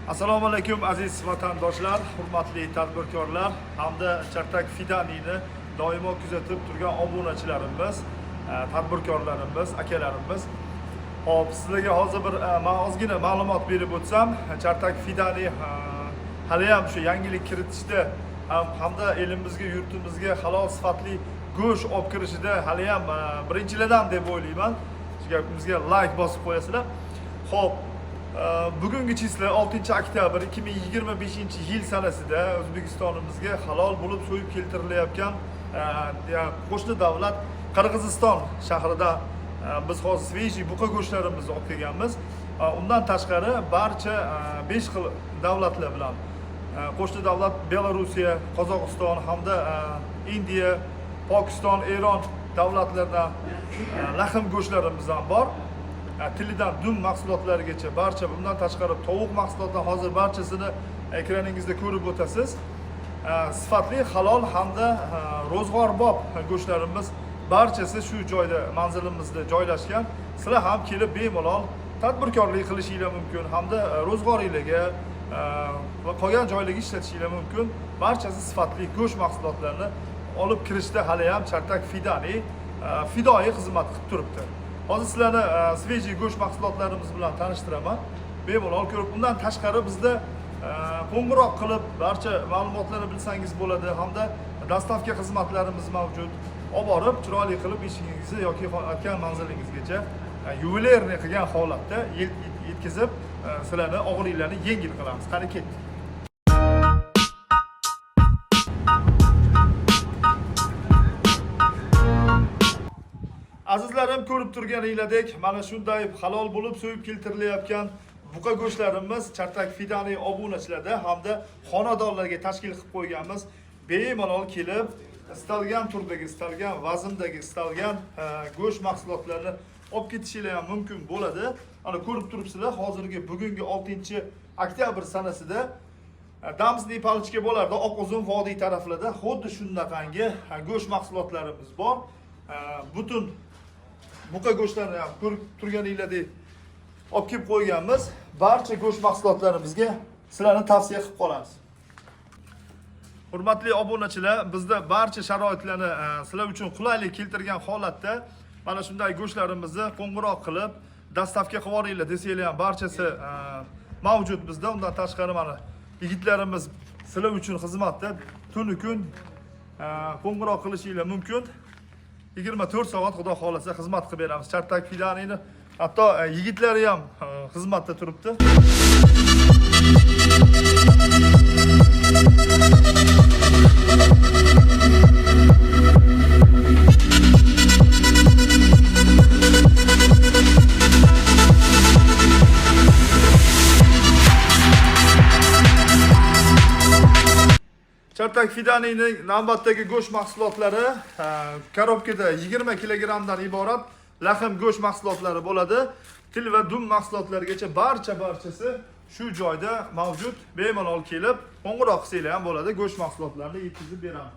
Assalomu alaykum, aziz vatandoshlar, hurmatli tadbirkorlar hamda Chartak Fidanini doimo kuzatib turgan obunachilarimiz, tadbirkorlarimiz, akalarimiz. Xo'p, sizlarga hozir bir man ozgina ma'lumot berib o'tsam, Chartak Fidani hali ham shu yangilik kiritishda hamda elimizga, yurtimizga halol, sifatli go'sht olib kirishida hali ham birinchilardan deb o'ylayman. Shu gapimizga like bosib qo'yasizlar. Xo'p, bugungi число 6 oktyabr 2025 yil sanasida O'zbekistonimizga halol bo'lib so'yib keltirilayotgan qo'shni davlat Qirg'iziston shahrida biz hozir свежий buqa go'shtlarimizni olib kelganmiz. Undan tashqari barcha 5 xil davlatlar bilan, qo'shni davlat Belorussiya, Qozog'iston hamda Indiya, Pokiston, Eron davlatlaridan lahm go'shtlarimiz ham bor. Tilidan dum mahsulotlarigacha barcha, bundan tashqari tovuq mahsulotlari, hozir barchasini ekraningizda ko'rib o'tasiz. Sifatli, halol hamda ro'zg'orbop go'shtlarimiz barchasi shu joyda, manzilimizda joylashgan. Sizlar ham kelib bemalol tadbirkorlik qilishinglar mumkin hamda ro'zg'oringlarga va qolgan joylarga ishlatishinglar mumkin. Barchasi sifatli go'sht mahsulotlarini olib kirishda hali ham Chartak Fidani fidoyi xizmat qilib turibdi. Hozir sizlarni свежий go'sht mahsulotlarimiz bilan tanishtiraman. Bemalol ko'rib, undan tashqari bizda qo'ng'iroq qilib barcha ma'lumotlarni bilsangiz bo'ladi hamda доставка xizmatlarimiz mavjud. Olib borib, chiroyli qilib eshigingizni yoki aytgan manzilingizgacha ювелирный qilgan holatda yetkazib, sizlarni og'iringlarni yengil qilamiz. Qani, ketdik. Azizlarim, ko'rib turganinglardek, mana shunday halol bo'lib so'yib keltirilayotgan buqa go'shtlarimiz Chartak Fidani obunachilarda hamda xonadonlarga tashkil qilib qo'yganmiz. Bemalol kelib, istalgan turdagi, istalgan vazndagi, istalgan go'sht mahsulotlarini olib ketishinglar ham mumkin bo'ladi. Mana ko'rib turibsizlar, hozirgi bugungi 6 oktyabr sanasida Дамсный палочка bo'lardi, Oq uzun vodiy taraflarda xuddi shunaqangi go'sht mahsulotlarimiz bor. Butun buqa go'shtlarini ham ko'rib turganinglardek olib kelib qo'yganmiz. Barcha go'sht mahsulotlarimizga sizlarni tavsiya qilib qolamiz. Hurmatli obunachilar, bizda barcha sharoitlarni sizlar uchun qulaylik keltirgan holatda mana shunday go'shtlarimizni qo'ng'iroq qilib, доставка qilib yuboringlar desanglar ham barchasi mavjud bizda. Undan tashqari mana yigitlarimiz sizlar uchun xizmatda, tunu kun qo'ng'iroq qilishinglar mumkin. 24 soat, xudo xohlasa, xizmat qilib beramiz. Chartak Fidanini hatto yigitlari ham xizmatda turibdi. Chartak Fidanining navbatdagi go'sht mahsulotlari коробка da 20 kilogrammdan iborat lahm go'sht mahsulotlari bo'ladi. Til va dum mahsulotlarigacha barcha barchasi shu joyda mavjud. Bemalol kelib, qo'ng'iroq qilsanglar ham bo'ladi, go'sht mahsulotlarini yetkazib beramiz.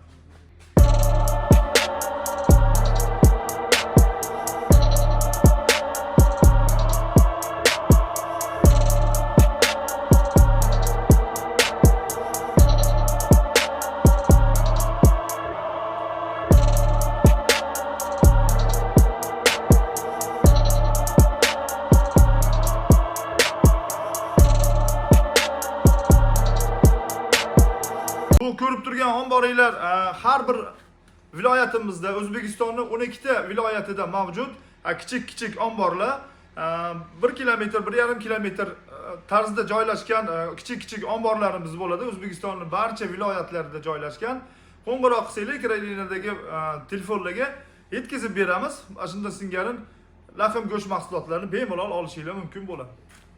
Bu ko'rib turgan omboringlar har bir viloyatimizda, O'zbekistonning 12 ta viloyatida mavjud. Kichik kichik omborlar, 1 kilometr, 1,5 kilometr tarzida joylashgan kichik kichik omborlarimiz bo'ladi. O'zbekistonning barcha viloyatlarida joylashgan. Qo'ng'iroq qilsanglar, ekraninglardagi telefonlarga yetkazib beramiz. Mana shunda singarin lahm go'sht mahsulotlarini bemalol olishinglar mumkin bo'ladi.